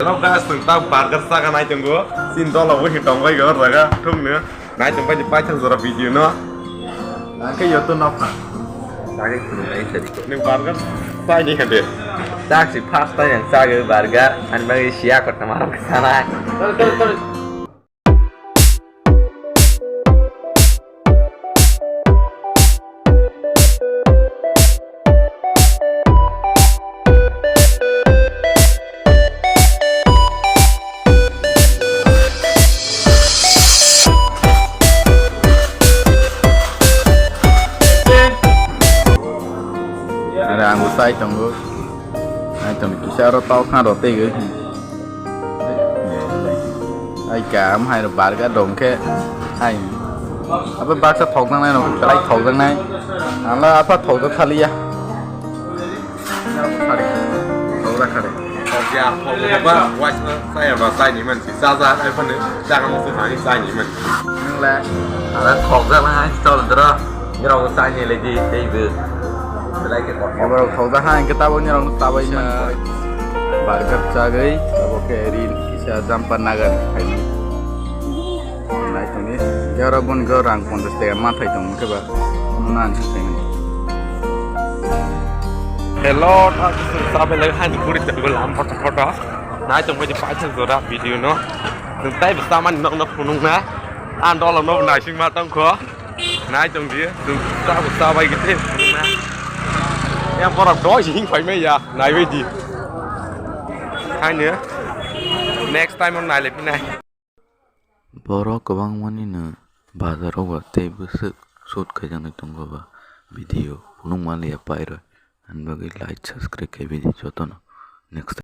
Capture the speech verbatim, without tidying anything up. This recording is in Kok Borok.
Hello guys, chwng ta burger chaga nai tongo. Chini dola bo hi tong bai go jaga thung no. Nai tong bai di paithak jora video no. Ang khe yoto no pha. Chagwi khulum nai sadi. Ni burger chai ni khade. Chak si first time ang chagwi burger. Ani bagwi siya kotna ma rok sana. Are ang bo chai tongo. Ai tong kisa aro tau kha ro tei goi. Ai kam hai ro burger dong khe. Ai. Apa baksa thok nang nai no, try thok nang nai. Ang la apa thok thaliya. Thok jak khare. Thok jak, thok jak ba, waisa chaya ba chai ni man si, cha cha ai phane, cha kamo se thani chai ni man. Nang le. Ara thok jak na hai chol dra. Nirok chai ni le di, tei bu. Belai khe kotor. Borok thok jak ha, hingke tabo nirok no chabai man. Burger chagwi, abo khe rin kisa jampa nagan khaini. Nai tongni, jara bon go rang ponchash taka ma thai tong khe ba, ano nan si thai mani. Hello, ta sa bele han guri tenggo lam photo photo. Nai tong bai paithak jora video no. Nwng tai bwsa mani nok nok phunuk na. An dolo no naising ma tong kho. Nai tong di, nwng ta bwsa bai gite phunuk na. Ya borok doi hing phai mai ya, nai bai di. Haino next time on nai le pinai. Borok kwbangma nino bazar o ba tei bwswk shoot khaijaknai tongo ba video phunuk manliya pairoi. Ani bagwi like, subscribe khe bini jotono. Next